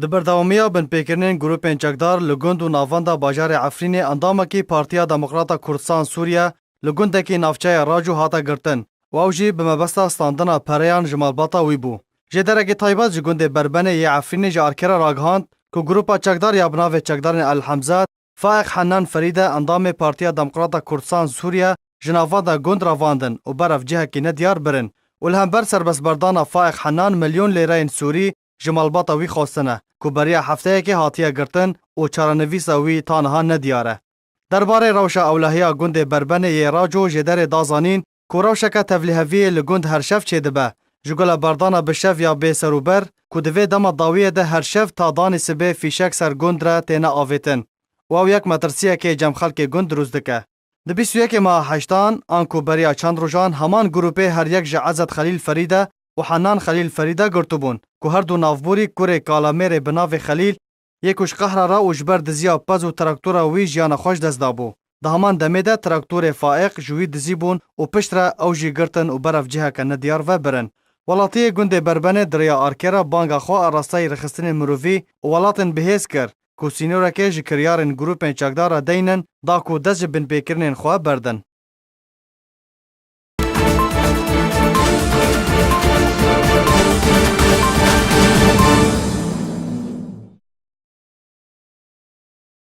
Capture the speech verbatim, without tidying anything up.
Di berdewamiya binpêkirinên grûpên çekdar li gund û navenda bajarê Efrînê endamekî Partiya Demokrata Kurdistan Sûriye li gundekî navçeya Raco hate girtin û ew jî bi mebesta standina pereyan ji malbata wî bû. Jêderekî taybet ji gundê Berbenê yê Efrînê ji Arkerê ragihand ku grûpa çekdar ya bi navê Çekdarên El Hemzat, Faiq Hennan Ferîde, endamê Partiya Demokrata Kurdistan Sûriye, ji navenda gund revandin û berev cihekî nediyar birin û li hember serbestberdana Faiq Hennan milyon lêreyên Sûrî ji malbata wî xwestine ku beriya hefteyekê hatiye girtin û çarenivîsa wî ta niha nediyar e. Derbarê rewşa ewlehiya gundê Berbenê yê Raco jêderê da zanîn ku rewşeke tevlîheviyê li gund her şev çêdibe, ji gula berdana bi şev ya bê serûber ku di vê dema dawiyê de her şev ta danî sibê fîşek ser gund re têne avêtin û ew yek metirsiyekê cem xelkê gund dirust dike. Di bîst û yekê meha heştan, anku beriya çend rojan heman grûpê her yek ji Ezet Xelîl Ferîde û Hennan Xelîl Ferîde girtibûn, ku her du navborî kurê kalamêrê bi navê Xelîl yê ku ji qehra re û ji ber diziya pez û traktora wî jiyana xwe ji dest dabû. Di heman demê de traktorê Faiq ji wî dizî bûn û piştre ew jî girtin û berev ciheke nediyar ve birin. Welatiyê gundê Berbenê di rêya Arkerê banga xwe a rastayî rêxistinên mirovî û welatên bihêz kir ku sînoreke ji kiryarên grûpên çekdar re deynin da ku dest ji binpêkirinên xwe berdin.